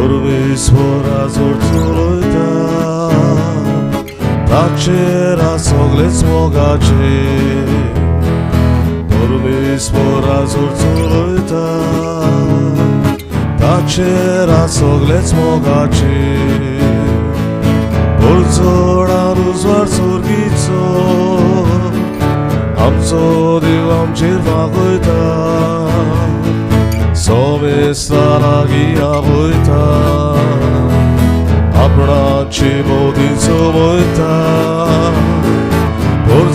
परमेश्वरा जोड चलयता ताचेर सगळेच मोगाचे परमेश्वरा जोड चलयता ताचेर सगळेच मोगाचे चडान उजवाड सुर्गीचो आमचो देव आमचेर वागयता सोमेस्ता लागीं आपयता आपणाची मोदी चोवयता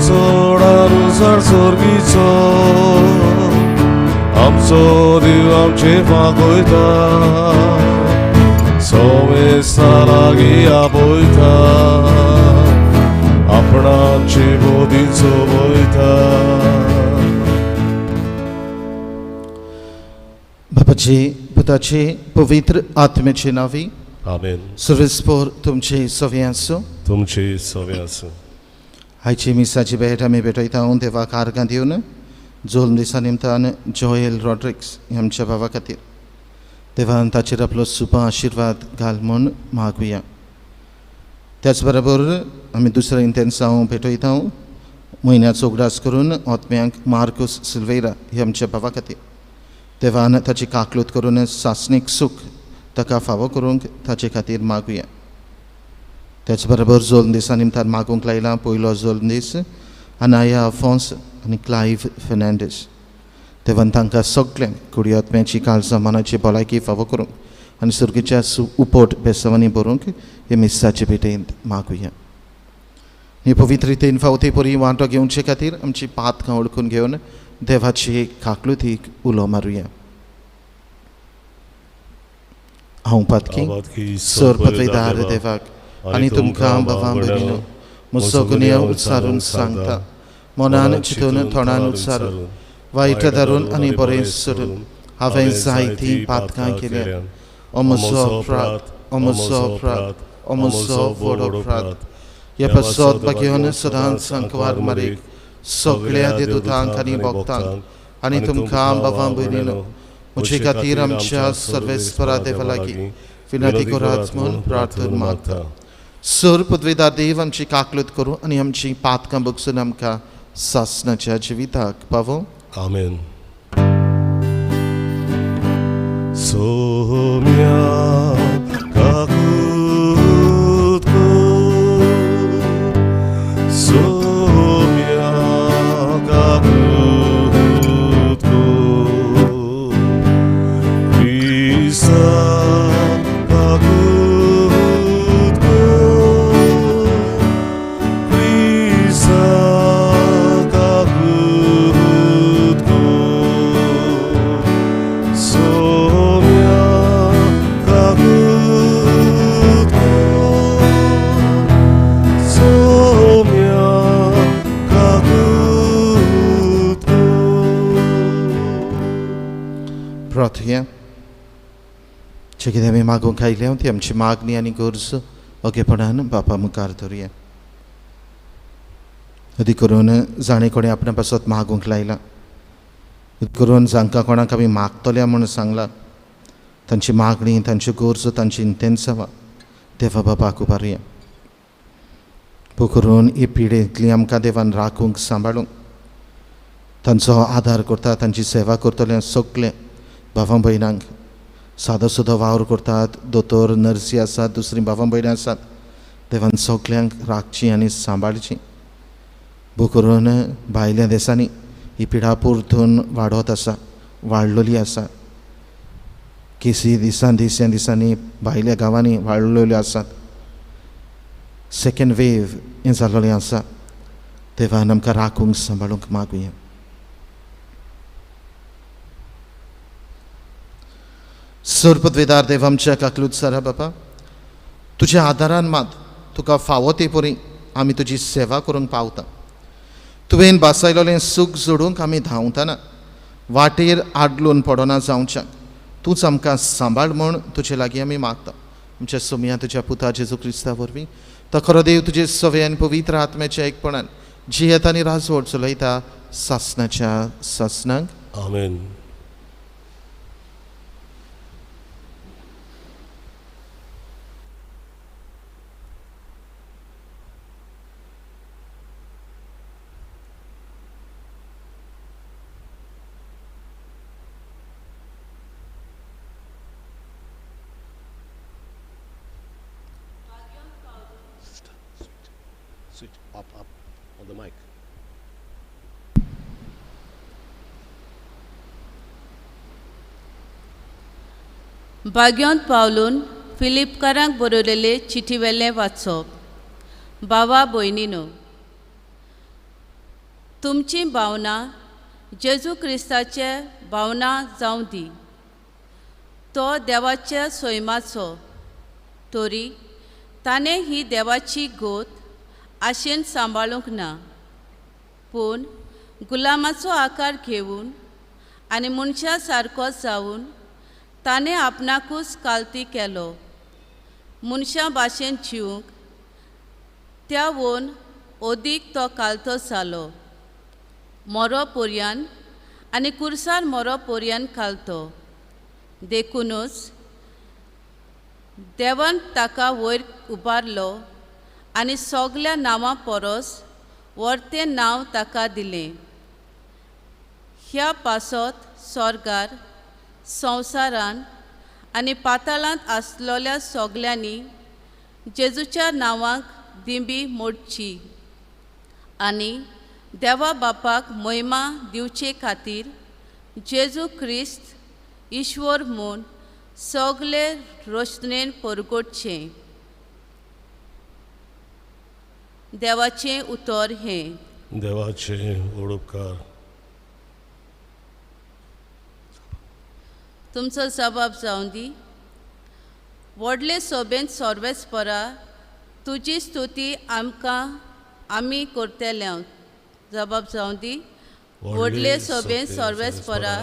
चडान उजवाड सुर्गीचो आमचो देव आमचेर वागयता सोमेस्ता लागीं आपयता आपणाची मोदी चोवयता. बापाचे पुताचे पवित्र आत्म्याचे नावी आमेन. सर्वेस्पोर तुमचे सवे आसूं. तुमचे सवे आसूं. आयची मिसाची भेट आमी भेटयता देवाक आर्गां दिवन जोल्म दिसा निमतान जोएल रॉड्रिक्स आमच्या भावा खातीर देवान ताचेर आपलो सुपा आशिर्वाद घाल म्हूण मागुया. त्याच बरोबर आमी दुसरें इंतेन्सांव भेटयता म्हयन्याचो उगडास करून आत्म्यांक मार्कूस सिल्वेरा हे आमच्या भावा खातीर देवान ताची काकलूत करून सासणीक सूख ताका फावो करूंक ताचे खातीर मागुया. त्याच बरोबर जोल्म दिसा निमतान मागूंक लायला पयलो जोल्म दीस अनाया अफोन्स आनी क्लायव्ह फेर्नांडीस देवान तांकां सगळ्यांक कुडी आत्म्याची काळजां मनाची भलायकी फावो करूंक आनी सुर्गीच्या उपट बेसवांनी भरूंक हे मिसाचे भेटेंत मागुया. हे पवित्र रितीन फावती परी वांटो घेवचे खातीर आमची पातकां वळखून घेवन देवाची काकलुतीक उलो मारुया. हांव पातकी सर पदवीदार देवाक आनी तुमकां बाबा भयणीनो म्हजो गुन्यांव उच्चारून सांगता मनान चिंतून तोंडान उच्चारून वायट धरून आनी बरें सोडून हांवें जायतीं पातकां केल्या. अमसो अपराध अमसो अपराध अमसो व्हड अपराध. ह्या पासत भाग्यन सदांच संकवार मारीक सगळ्या देदुतांक आनी भक्तांक आनी तुमकां बाबा भयणीनो म्हजे खातीर आमच्या सर्वेस्परा देवा लागीं विनंती करात म्हूण प्रार्थना मागता. सर पदवीदार देव आमची काकलूत करूं आनी आमची पातकां बगसून आमकां सासणाच्या जिविताक पावों. आमेन. सोम्या काकूत कर, सोम्या काकूत कर, क्रिस्ता काकूत कर, क्रिस्ता काकूत कर, सोम्या काकूत कर, सोम्या काकूत कर. प्रार्थया. जे कितें आमी मागूंक आयल्या ती आमची मागणी आनी गरज ओगेपणान बापा मुखार धरुया. अदी करून जाणें कोणें आपणा पासत मागूंक लायलां, करून जांकां कोणाक आमी मागतल्या म्हूण सांगलां तांची मागणी तांच्यो गरजो तांची इंतेन्सांवां देवा बापाक उबारुया. पो करून ही पिडेंतली आमकां देवान राखूंक सांबाळूंक तांचो आदार करता तांची सेवा करतले सगळे भावां भयणांक सादो सुदो वावर करतात दोतोर नर्सी आसात दुसरीं भावां भयणां आसात देवान सगल्यांक राखची आनी सांबाळची. भो करून भायल्या देसांनी ही पिडा परतून वाडत आसा वाडलेली आसा. केसी दिसान दीस ह्या दिसांनी भायल्या गांवांनी वाडलेल्यो आसात. सेकेंड वेव हें जाल्लें आसा. देवान आमकां राखूंक सांबाळूंक मागुया. सर पदवेदार देव आमच्या काकलूत सारा बापा तुज्या आदारान मात तुका फावो ते परी आमी तुजी सेवा करूंक पावता. तुवें बासायलोलें सूख जोडूंक आमी धांवतना वाटेर आडलून पडना जावच्याक तूंच आमकां सांबाळ म्हूण तुजे लागीं आमी मागता. आमच्या सोमया तुज्या पुता जेजू क्रिस्ता वरवीं तो खरो देव तुजे सवे आनी पवित्र आत्म्याच्या एकपणान जियेत आनी राजवट चलयता सासणाच्या सासणाक. आमेन. Switch up, up on the mic. भाग्योंत पावलून फिलिपकारांक बरयलेले चिठी वेलें वाचप. बाबा भयणीनो, तुमची भावना जेजू क्रिस्ताचे भावना जावं दी. तो देवाच्या सैमाचो तरी ताणें ही देवाची गोत आशेन सांबाळूंक ना, पूण गुलामाचो आकार घेवन आनी मनशा सारको जावन ताणें आपणाकूच कालती केलो. मनशां भाशेन जिवंक त्या वोन अदीक तो कालतो जालो. मोरो पोरयान आनी कुर्सार मोरो पोरयान कालतो. देखुनूच देवान ताका वयर उबारलो आनी सगल्या नांवां परस वर्तें नांव ताका दिलें. ह्या पासत स्वर्गार, संवसारान आनी पाताळांत आसलेल्या सगल्यांनी जेजूच्या नांवाक दिंबी मोडची आनी देवा बापाक महिमा दिवचे खातीर जेजू क्रिस्त ईश्वर म्हूण सगले रोशणेन परगटचें. देवाचें उतर हें. देवाचें उपकार. तुमचो जबाब जावं दी. व्हडले सोबेंत सर्वेस्परा तुजी स्तुती आमकां आमी करतले. जबाब जावं दी. व्हडले सोबेंत सर्वेस्परा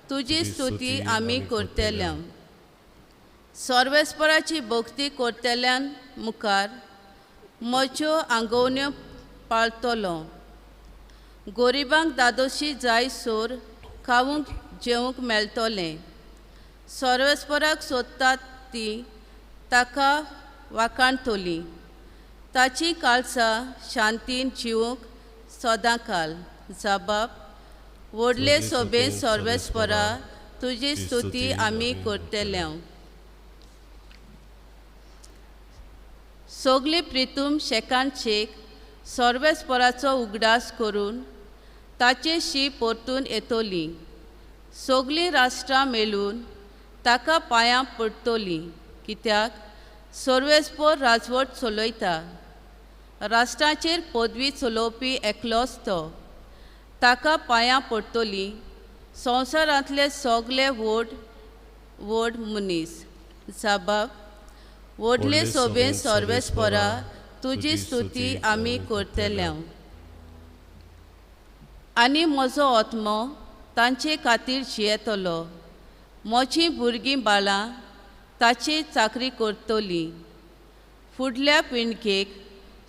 तुजी स्तुती आमी करतले. सर्वेस्पराची भक्ती करतल्यान मुखार म्हज्यो आंगोवण्यो पाळतलो. गरिबांक दादोशी जाय सोर खावंक जेवंक मेळटलें. सर्वेस्पराक सोदतात ती ताका वाखाणटली. ताची काळसां शांतीन जिवंक सदांकाल. जबाब. व्हडले सोबेंत सर्वेस्परा तुजी स्तुती आमी करतले. सगली प्रितूम शेकान शेक सर्वेस्पराचो उगडास करून ताचे शी परतून येतली. सगलीं राष्ट्रां मेळून ताका पांयां पडटली. कित्याक सर्वेस्पर राजवट चलयता. राष्ट्राचेर पदवी चलोवपी एकलोच तो. ताका पांयां पडटली संवसारांतले सगले व्हड व्हड मनीस. जबाब. व्हडले सोबेंत सर्वेस्परा तुजी स्तुती आमी करतले. आनी म्हजो आत्मो तांचे खातीर जियेतलो. म्हजीं भुरगीं बाळां ताची चाकरी करतली. फुडल्या पिणगेक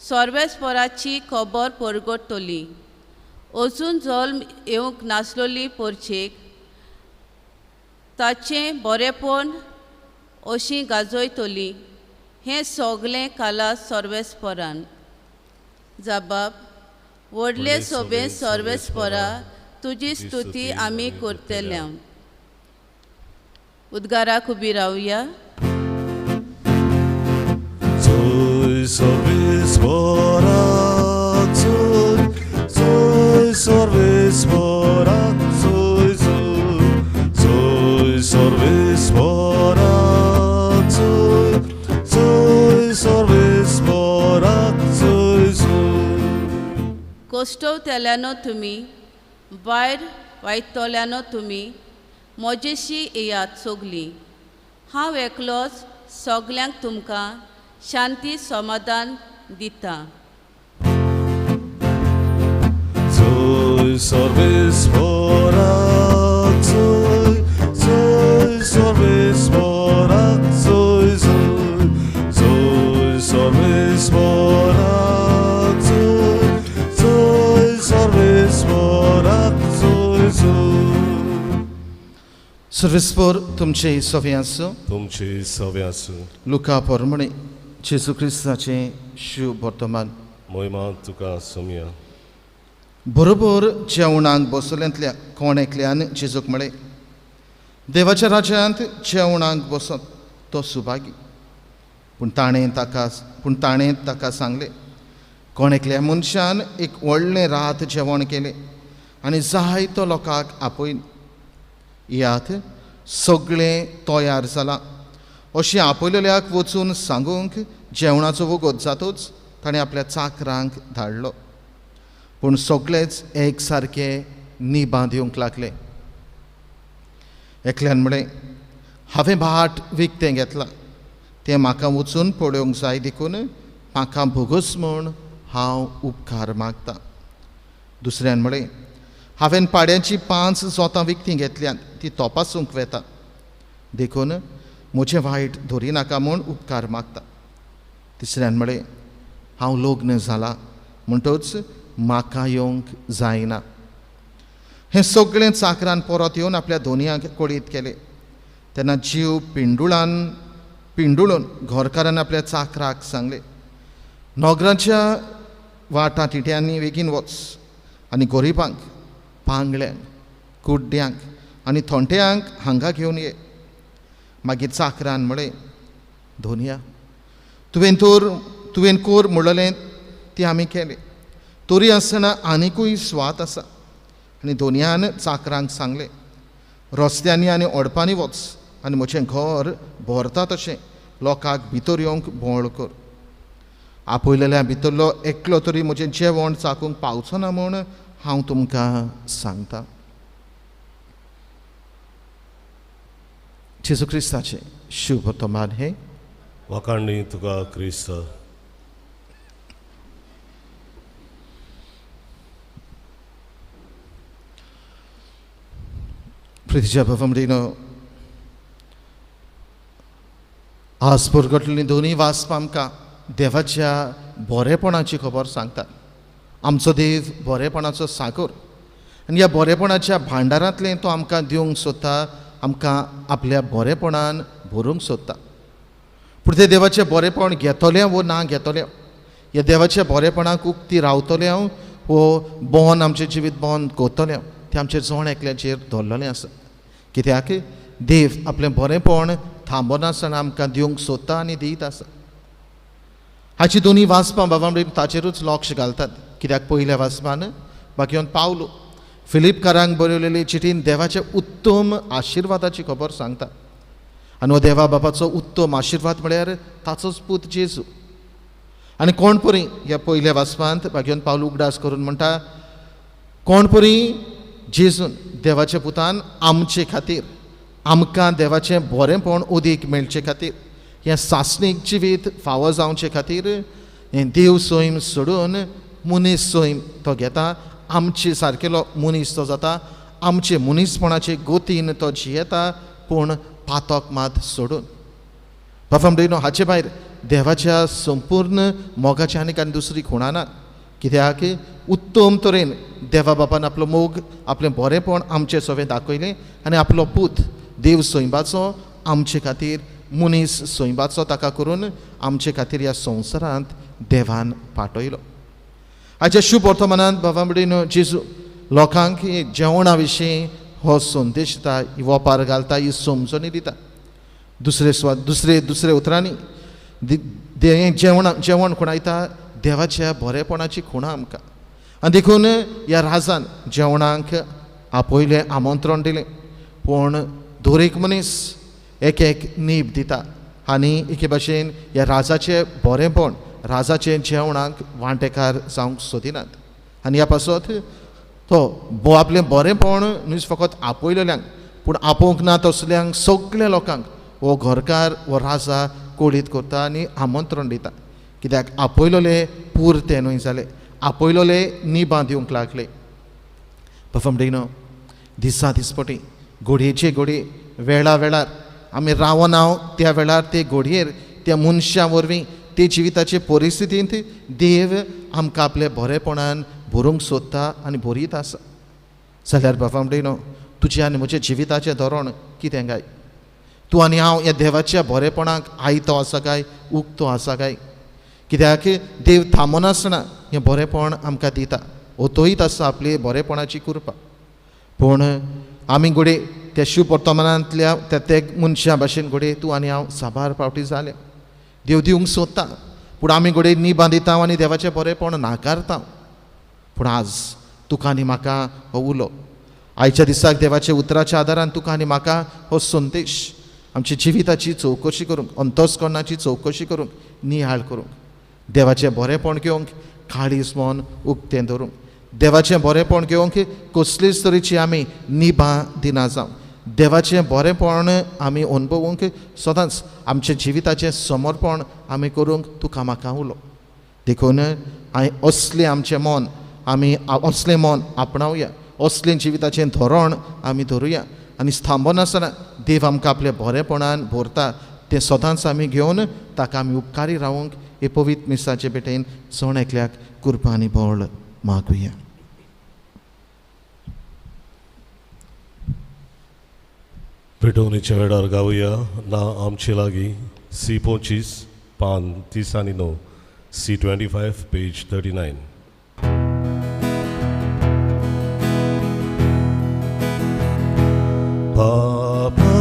सर्वेस्पराची खबर परगटतली. अजून जल्म येवंक नासलोली पोरचेक ताचें बरेपण अशी गाजयतली. हें सगलें काला सर्वेस्परान. जबाब. व्हडले सोबेंत सर्वेस्परा तुजी स्तुती आमी करतले. उद्गाराक उबी रावया. कोश्टवतल्यानो तुमी, भायर वायतल्यानो तुमी, म्हजेशी येयात सगलीं. हांव एकलोच सगल्यांक तुमकां शांती समाधान दिता. सर्वेस्पर तुमचे सवे आसूं. तुमचे सवे आसूं. लुका पोरमणे जेजू क्रिस्ताचें शुभ वर्तमान. मोहिमा तुका सोमया. बरोबर जेवणाक बसलेंतल्या कोण एकल्यान जेजूक म्हळें, देवाच्या राज्यांत जेवणाक बसत तो सुभागी. पूण ताणें ताका सांगलें, कोण एकल्या मनशान एक व्हडलें रात जेवण केलें आनी जायतो लोकांक आपयलें. यात सगळें तयार जालां अशें आपयलेल्याक वचून सांगूंक जेवणाचो वगत जातूच ताणें आपल्या चाकरांक धाडलो. पूण सगळेच एक सारके निबां दिवंक लागले. एकल्यान म्हळें, हांवें भाट विकतें घेतलां, तें म्हाका वचून पळोवंक जाय देखून म्हाका भोगोस म्हूण हांव उपकार मागतां. दुसऱ्यान म्हळें, हांवें पाड्यांची 5 जोतां विकतीं घेतल्यांत, ती तपासूंक वेता देखून म्हजें वायट धरी नाका म्हूण उपकार मागता. तिसऱ्यान म्हळें, हांव लग्न जाला म्हणटच म्हाका येवंक जायना. हें सगळें चाकरान परत येवन आपल्या धोनयांक कळीत केलें. तेन्ना जीव पिंडुळून घरकारान आपल्या चाकराक सांगलें, नगराच्या वाटा टिट्यांनी बेगीन वच आनी गरिबांक, पांगळ्यांक, कुड्ड्यांक आनी थोंट्यांक हांगा घेवन ये. मागीर चाकरान म्हळें, धोनया, तुवें कोर म्हणलें तें आमी केलें, तरी आसतना आनिकूय स्वात आसा. आनी धोनयान चाकरांक सांगलें, रस्त्यांनी आनी ओडपांनी वच आनी म्हजें घर भरता तशें लोकांक भितर येवंक बोळ कर. आपयलेल्या भितरलो एकलो तरी म्हजें जेवण चाकूंक पावचो ना म्हूण हांव तुमकां सांगता. जेजू क्रिस्ताचें शुभ वर्तमान हें. वाखाणणी तुका क्रिस्त. प्रितीच्या भावांनो, आज परगटलेलीं दोनूय वाचपां आमकां देवाच्या बरेपणाची खबर सांगता. आमचो देव बरेपणाचो सागर आनी ह्या बरेपणाच्या भांडारांतलें तो आमकां दिवंक सोदता, आमकां आपल्या बरेपणान भरूंक सोदता. पूण तें देवाचें बरेपण घेतलें वो ना घेतलें, ह्या देवाच्या बरेपणाक उक्ती रावतलें वो बन आमचें जिवीत बंद करतलें, तें आमचें जण एकल्याचेर धरलेलें आसा. कित्याक देव आपलें बरेपण थांबनासतना आमकां दिवंक सोदता आनी दीत आसा. हाची दोनूय वाचपां बाबा ताचेरूच लक्ष घालतात. कित्याक पयल्या वाचपान बाकी पावलो फिलिपकारांक बरयलेली चिटीन देवाच्या उत्तम आशिर्वादाची खबर सांगता. आनी हो देवा बाबाचो उत्तम आशिर्वाद म्हळ्यार ताचोच पूत जेजू. आनी कोण परी ह्या पयल्या वाचपांत भाग्योन पावल उगडास करून म्हणटा, कोण परी जेजून देवाच्या पुतान आमचे खातीर, आमकां देवाचें बरेंपण अदीक मेळचे खातीर, हें सासणीक जिवीत फावो जावचे खातीर हें देव सैम सोडून मनीस सैम तो घेता, आमचे सारकेलो मनीस तो जाता, आमचे मनीसपणाचे गोतीन तो जियेता, पूण पातक मात सोडून. बाबा म्हणटा हाचे भायर देवाच्या संपूर्ण मोगाची आनीक आनी दुसरी खुणा ना. कित्याक उत्तम तरेन देवा बापान आपलो मोग, आपलें बरेंपण आमचें सवें दाखयलें आनी आपलो पूत देव सैमाचो आमचे खातीर, मनीस सैमाचो ताका करून आमचे खातीर ह्या संवसारांत देवान पाठयलो. आयच्या शुभ वर्तमानांत बाबा म्हणून जेजू लोकांक जेवणा विशीं हो संदेश दिता, ही वोपार घालता, ही समजणी दिता. दुसरे दुसरे उतरांनी जेवण खुणायता देवाच्या बरेपणाची खुणा आमकां. आनी देखून ह्या राजान जेवणाक आपयलें, आमंत्रण दिलें, पूण दर एक मनीस एक एक नीब दिता आनी एके भाशेन ह्या राजाचें बरेंपण, राजाचें जेवणाक वांटेकार जावंक सोदिनात. आनी ह्या पासत तो आपलें बरेंपण न्हय फकत आपयलेल्यांक, पूण आपोवंक ना तसल्यांक सगल्या लोकांक हो घरकार, हो राजा कळीत करता आनी आमंत्रण दिता. कित्याक आपयलोले पुरते न्हय जाले, आपयलोले निबां दिवंक लागले. बाबा म्हणटा दिसा दिसपटी घोडयेचे घोडये वेळा वेळार आमी रावना त्या वेळार ते घोडयेर त्या मनशां वरवीं ते जिविताचे परिस्थितींत देव आमकां आपले बरेपणान भरूंक सोदता आनी भरीत आसा. जाल्यार बाबा म्हणटा तुजें आनी म्हजें जिविताचें धोरण कितें काय? तूं आनी हांव ह्या देवाच्या बरेपणाक आयतो आसा काय, उक्तो आसा काय? कित्याक देव थांबनासतना हें बरेपण आमकां दिता, ओतोयत आसा आपली बरेपणाची कृपा. पूण आमी घडये त्या शुभ वर्तमानांतल्या त्या ते मनशां भाशेन घडये तूं आनी हांव साबार फावटी जालें. देव दिवंक सोदता, पूण आमी घडये नी बांदिता आनी देवाचें बरेंपण नाकारता. पूण आज तुका आनी म्हाका हो उलो, आयच्या दिसाक देवाच्या उतराच्या आदारान तुका आनी म्हाका हो संदेश आमच्या जिविताची चवकशी करूंक, अंतस्करणाची चवकशी करूंक, नियाळ करूंक, देवाचें बरेंपण घेवंक काळीज मन उक्तें धरूंक, देवाचें बरेंपण घेवंक कसलीच तरेची आमी निभां दिना जावं, देवाचें बरेंपण आमी अणभवूंक सदांच आमच्या जिविताचें समर्पण आमी करूंक तुका म्हाका उलो. देखून असलें आमचें मन आमी असलें मन आपणावया, असलें जिविताचें धोरण आमी धरुया आनी थांबनासतना देव आमकां आपल्या बरेपणान भरता तें सदांच आमी घेवन ताका आमी उपकारी रावूंक हे पवित्र मिसाचे भेटेन जण एकल्याक कृपा आनी बळ मागुया. भेटवणीच्या वेळार गावया ना आमचे लागीं सी 25 पान 30 आनी 9, सी 25 पेज 39. बाबा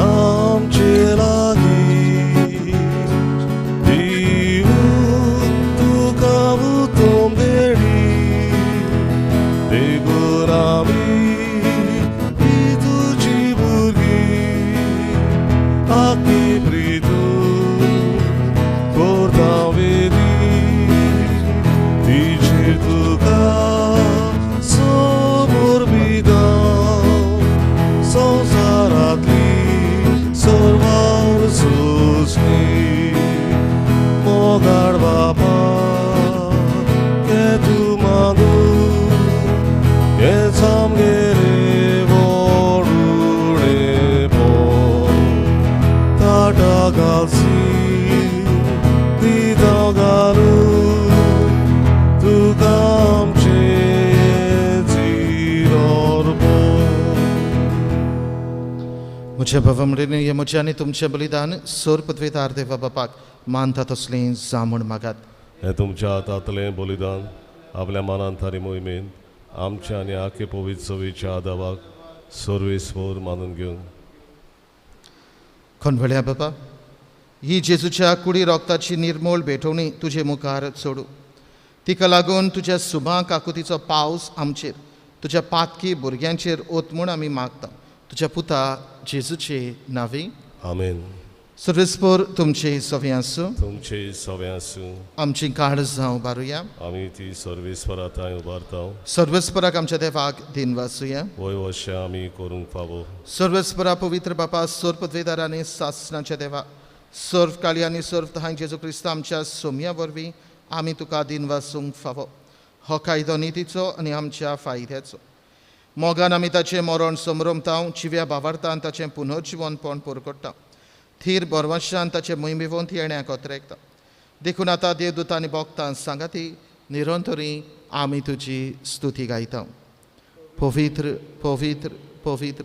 आमचे लागीं दिवून तुका उतम देणी, देखून आमी तुजी भुरगीं आखी प्रितू करता वेदी, तिचेर तुका समर्पिता संवसारांतली सर्वां सोंसणी. मोगाळ बापा हें तूं मागून हेंच आमगेलें व्हडुणेपण, ताटा घालसी दिता घालून तुका आमचें चिरर्पण. म्हज्या बाबा म्हणून हें म्हजें आनी तुमचें बलिदान सोर पदवेदार देवा बापाक मानता तसलें जावं मागात. हें तुमच्या हातांतलें बलिदान आपल्या मनांत आनी मोहिमेंत आमच्या आनी आखे पवित्र सवेच्या आदावाक सर्वेस्पर मानून घेवन. खनवळ्या बाबा, ही जेजूच्या कुडी रोगताची निर्मूळ भेटवणी तुजे मुखार सोडू, तिका लागून तुज्या सुबा काकुतीचो पावस आमचेर, तुज्या पातकी भुरग्यांचेर ओत म्हूण आमी मागता, तुज्या पुता जेजूचे नांवी. आमेन. सर्वेस्पर तुमचे सवे आसूं, तुमचे सवे आसूं. आमची काळ जावं बारुया, आमी ती सर्वेस्परा थंय उबारता. सर्वेस्पराक आमच्या देवाक दिन वाचुया, वय अशें आमी करूंक फावो. सर्वेस्परा पवित्र बापा, सर्व पदवेदार आनी सासणाच्या देवा, सर्व काळी आनी सर्व तहां जेजू क्रिस्त आमच्या सोम्या वरवीं आमी तुका दिन वाचूंक फावो. हो कायदो नितीचो आनी आमच्या फायद्याचो. मोगान आमी ताचें मरण समरमता, जिव्या भावार्थान ताचें पुनर्जिवनपण पुरकडटा, थीर बरवंशान ताचें मोहिमेवंत येण्याक अत्रेकता. देखून आतां देवदूतांनी भोगतां सांगाती निरंतरी आमी तुजी स्तुती गायता. पवित्र पवित्र पवित्र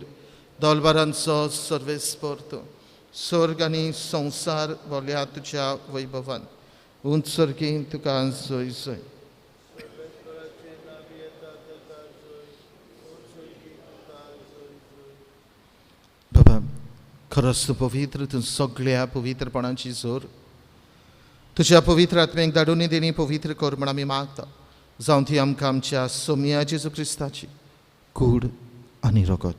दोलबारांचो सर्वेस्पर तूं, स्वर्ग आनी संवसार भरल्या तुज्या वैभवान. उंच सर्गी तुका जय जय. बाबा, खरोच तूं पवित्र, तूं सगळ्या पवित्रपणाची जोर. तुज्या पवित्र आत्म्याक धाडून देणी पवित्र कर म्हण आमी मागता. जावं ती आमकां आमच्या सोम्या जेजू क्रिस्ताची कूड आनी रगत.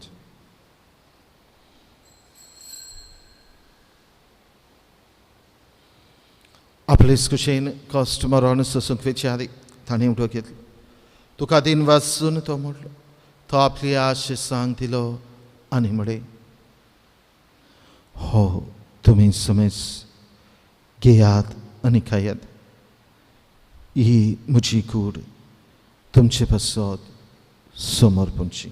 आपलेच कुशेन कश्ट मरण सोसूंक वेचे आदी ताणें उठो घेतलो, तुका दिन वाचून तो म्हणलो, तो आपली आश सांग दिलो आनी म्हळें, हो तुमी समेज घेयात आनी खायात, ही म्हजी कूड तुमचे पासत समर्पणची.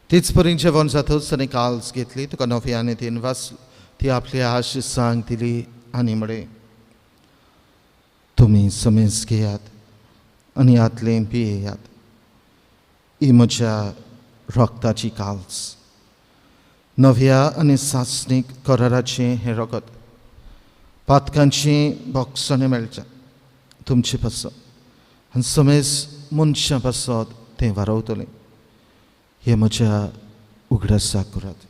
तीच परी जेवण जातच आनी काल्स घेतली, तुका नव्याने तीन वाचलो, ती आपली आश सांग दिली आनी म्हळें, तुमी समेज घेयात आनी हातलें पियेयात. ही म्हज्या रक्ताची काल्स, नव्या आनी सासणीक कराराचें हें रगत पातकांचें भोगसणें मेळचें तुमचे पासत आनी समेज मनशां पासत तें वारवतलें. हें म्हज्या उगडासाक करात.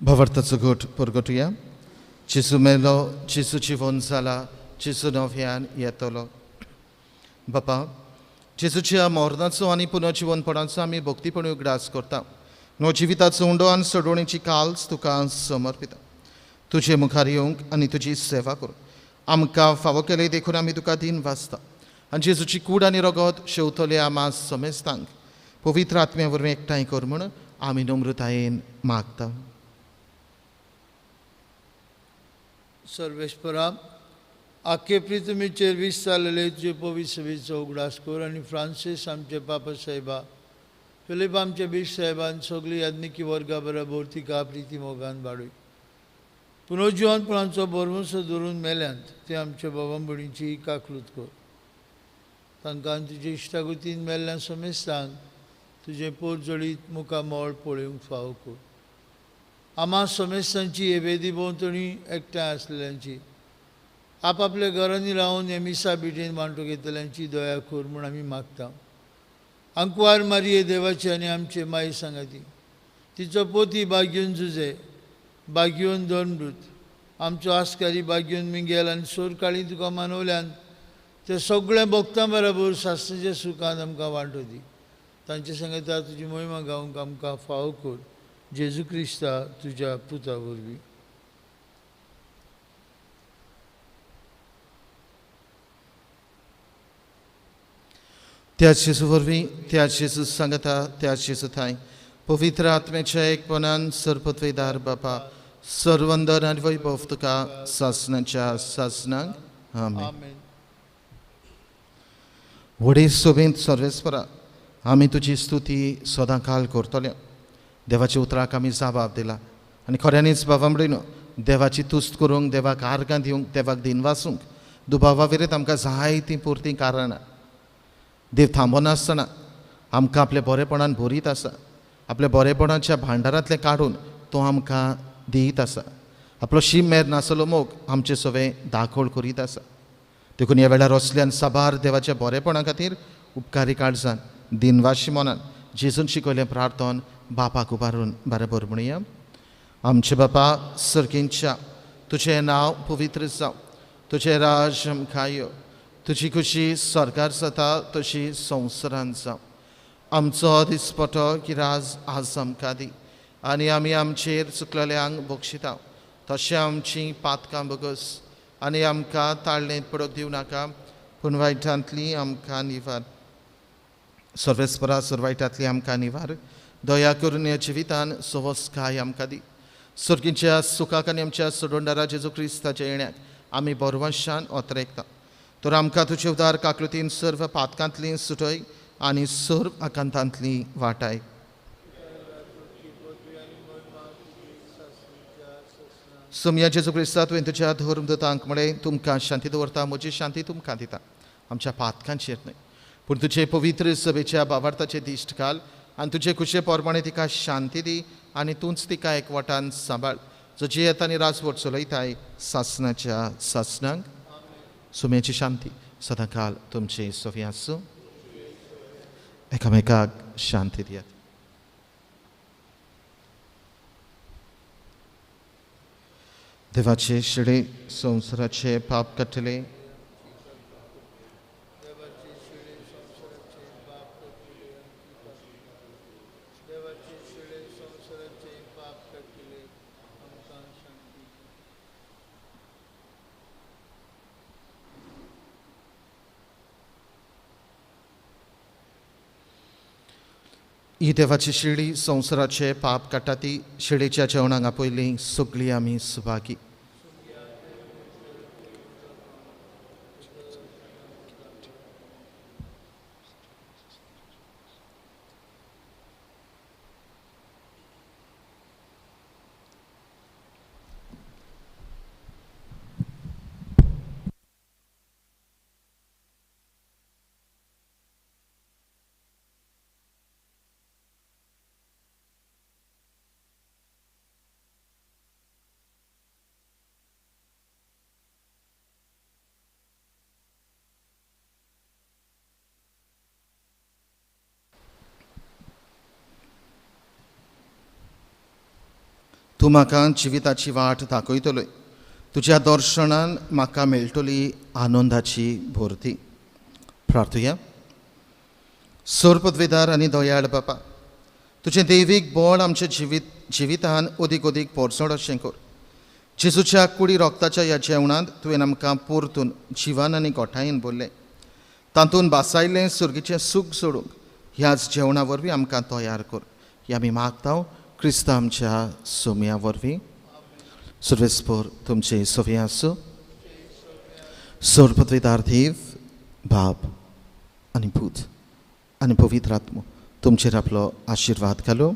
भवर्थाचो घोट परगटुया. जेजू मेलो, जेजू जिवन जाला, जेजू नव्यान येतलो. बापा, जेजूच्या मरणाचो आनी पुनर्जिवनपणाचो आमी भक्तीपणी उगडास करता. नो जिविताचो उंडो आनी सोडवणेची काल्स तुका समर्पिता. तुजे मुखार येवंक आनी तुजी सेवा करूंक आमकां फावो केले देखून आमी तुका दिन वाचता. आनी जेजूची कूड आनी रगत शेवतले आमा समेस्तांक पवित्र आत्म्या वरवीं एकठांय कर म्हूण आमी नम्रतायेन मागता. सर्वेस्परा, आखे पृथ्वीचेर विस्तारलेले तुजे पवित्र सभेचो उगडास कर आनी फ्रांसीस आमचे पापा साहेबा, फिलीप आमचे बीश साहेबान सगळी याज्ञिकी वर्गा बरोबर तिका प्रिती मोगान वाडय. पुनर्जिवनपणाचो भरवंसो धरून मेल्यांत ते आमच्या बाबा भयणीची काकलूत कर. तांकां तुजे इश्टागतीन मेल्ल्या समेस्तांक तुजें पोरजळीत मुखामळ पळोवंक फावो कर. आमा समेस्तांची हे वेदी भोंवतणी एकठांय आसलेल्यांची, आपापल्या घरांनी रावन हे मिसा बिटेन वांटो घेतल्यांची दया कर म्हूण आमी मागता. आंकवार मारये देवाची आनी आमचे माई सांगाती, तिचो पोती बागयोन जुजे, बागयोन धर्मदूत, आमचो आस्कारी बागयोन मिंगेल आनी सोरकाळी तुका मानवल्यान ते सगळ्या भक्तां बरोबर शास्त्राच्या सुखान आमकां वांटो दी. तांचे सांगता तुजी मोहिमा गावंक आमकां फावो कर. जेजू क्रिस्ता तुज्या पुता वरवीं. त्याच जेजू वरवीं, त्याच जेजू सांगता, त्याच जेजू थांय पवित्र आत्म्याच्या एकपणान सर्वपत्वेदार बापा, सर्वंदर आनी वैभव तुका सासणाच्या सासणाक. आमेन. व्हडे सोबेंत सर्वेस्परा, आमी तुजी स्तुती सदां काल करतले. देवाच्या उतराक आमी जबाब दिला आनी खऱ्यांनीच बाबा म्हणून देवाची तुस्त करूंक, देवाक आर्गां दिवंक, देवाक दिनवासूंक दुबावा विरयत आमकां जायतीं पुरतीं कारणां. देव थांबनासतना आमकां आपल्या बरेपणान भरीत आसा. आपल्या बरेपणाच्या भांडारांतलें काडून तो आमकां दियत आसा. आपलो शीम मेर नासलो मोग आमचे सवें दाखोळ करीत आसा. देखून ह्या वेळार असल्यान साबार देवाच्या बरेपणा खातीर उपकारी काळजान दिनवाशी मनान जेजून शिकयलें प्रार्थन बापाक उबारून बरोबर म्हणया. आमचे बापा सर्गींच्या, तुजें नांव पवित्र जावं, तुजें राज आमकां यो, तुजी खुशी सरकार जाता तशी संवसारांत जावं. आमचो दिसपटो गिराज आज आमकां दी आनी आमी आमचेर चुकलेल्यांक बक्षिता तशें आमची पातकां बगस आनी आमकां ताळणेंत पडोवंक दिवं नाका, पूण वायटांतली आमकां निवार. सर्वेस्परा, सर्वायटांतली आमकां निवार. दया करून ह्या जिवितान सवसकाय आमकां दी. सर्गीच्या सुखाक आनी आमच्या सोडोंडारा जेजू क्रिस्ताच्या येण्याक आमी बरवंशान ओतरेकता. तर आमकां तुजे उदार काकृतीन सर्व पातकांतली सुटय आनी सर्व आकांतांतली वाटाय. सोमया जेजू क्रिस्ता, तुवें तुज्या धर्मदूतांक म्हळें, तुमकां शांती दवरता, म्हजी शांती तुमकां दिता. आमच्या पातकांचेर न्हय, पूण तुजे पवित्र सभेच्या बावार्थाचे दिश्ट घाल आनी तुजे खुशे प्रमाणे तिका शांती दी आनी तूंच तिका एकवटान सांबाळ, जो जियेता आनी राजवट चलयताय सासणाच्या सासणाक. सुम्याची शांती सदांकाल तुमचे सवी आसूं. एकामेकाक शांती दियात. देवाचे शिडे संवसाराचे पाप काडटले. ही देवाची शिडी संवसाराचे पाप काडटा ती शिडीच्या जेवणाक आपयली सगळीं आमी सुभागी. तूं म्हाका जिविताची वाट दाखयतलोय, तुज्या दर्शनान म्हाका मेळटली आनंदाची भरती. प्रार्थुया. सोरपदवेदार आनी दयाळ बापा, तुजें दैवीक बळ आमच्या जिवितान अदीक अदीक पोरसण अशें कर. जेजूच्या कुडी रोगताच्या ह्या जेवणांत तुवें आमकां परतून जिवान आनी गोठायेन भरलें, तातूंत बासायलें सुर्गीचें सूख सोडूंक ह्याच जेवणा वरवीं आमकां तयार कर. ही आमी मागता क्रिस्तांव आमच्या सोम्या वरवीं. सर्वेस्पोर तुमचे सोवे आसूं. सोरपदवेदार देव बाप आनी पूत आनी पवित्र आत्मो तुमचेर आपलो आशिर्वाद घालूं.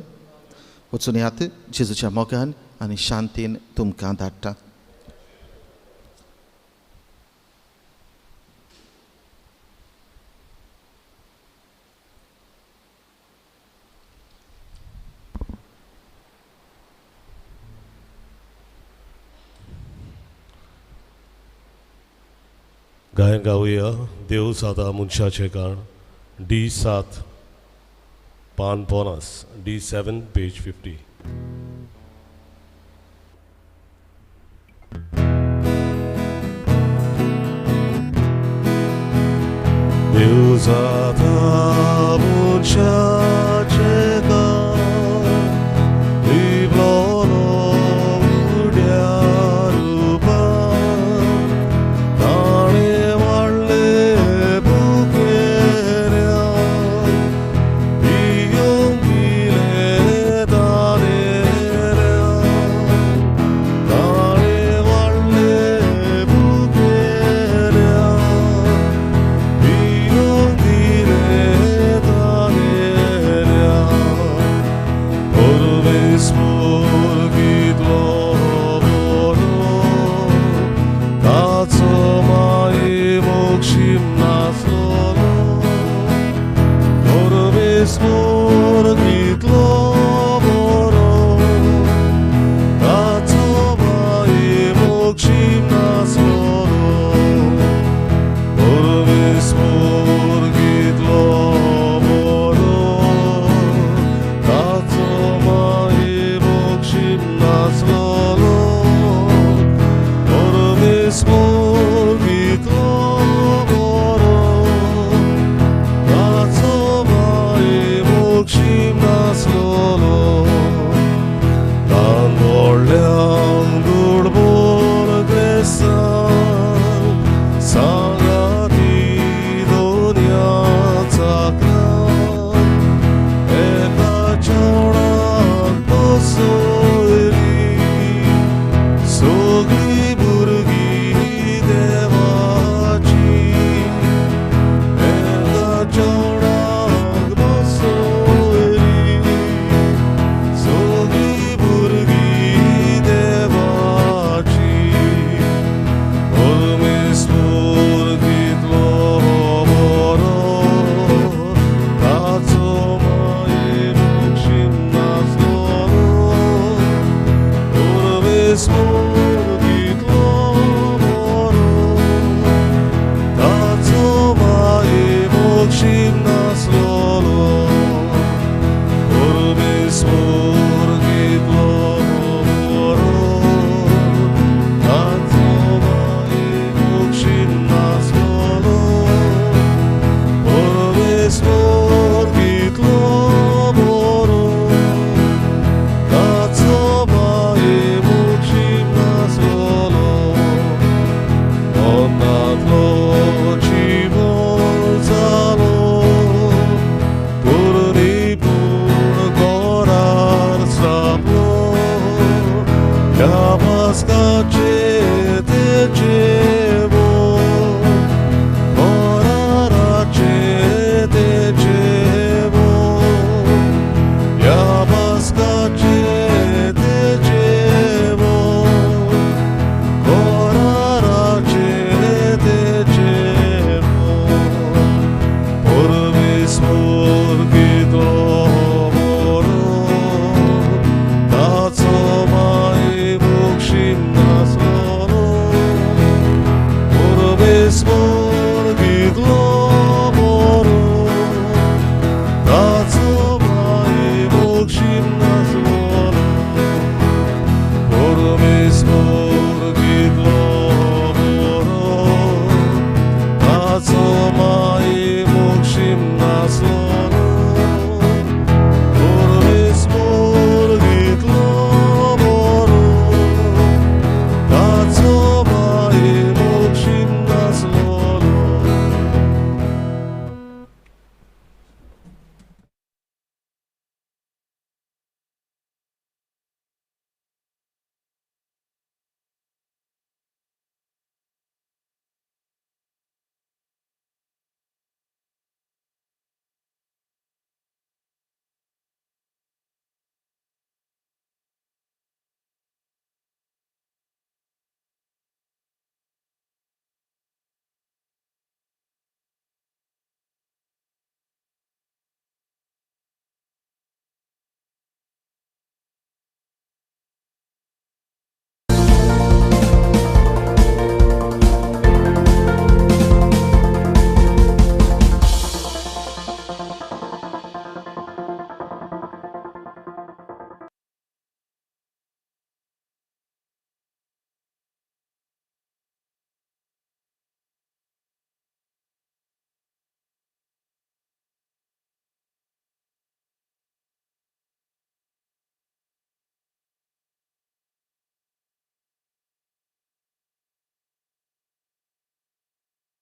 वचून यात जेजूच्या मोगान आनी शांतीन तुमकां धाडटा. गायन गावया देव सादा मनशाचें काण डी 7 पान 50 D7 page 50. देव जाता मनशाचें काण ह्या पास्काचे तेचे बोल, कोराराचे तेचे बोल, ह्या पास्काचे तेचे बोल, कोराराचे तेचे बोल. परमेश्वर कितलो बरो, ताचो माय बक्षीम नासलो. परमेश्वर कितलो बरो, ताचो माय बक्षीम नासलो. परमेश्वर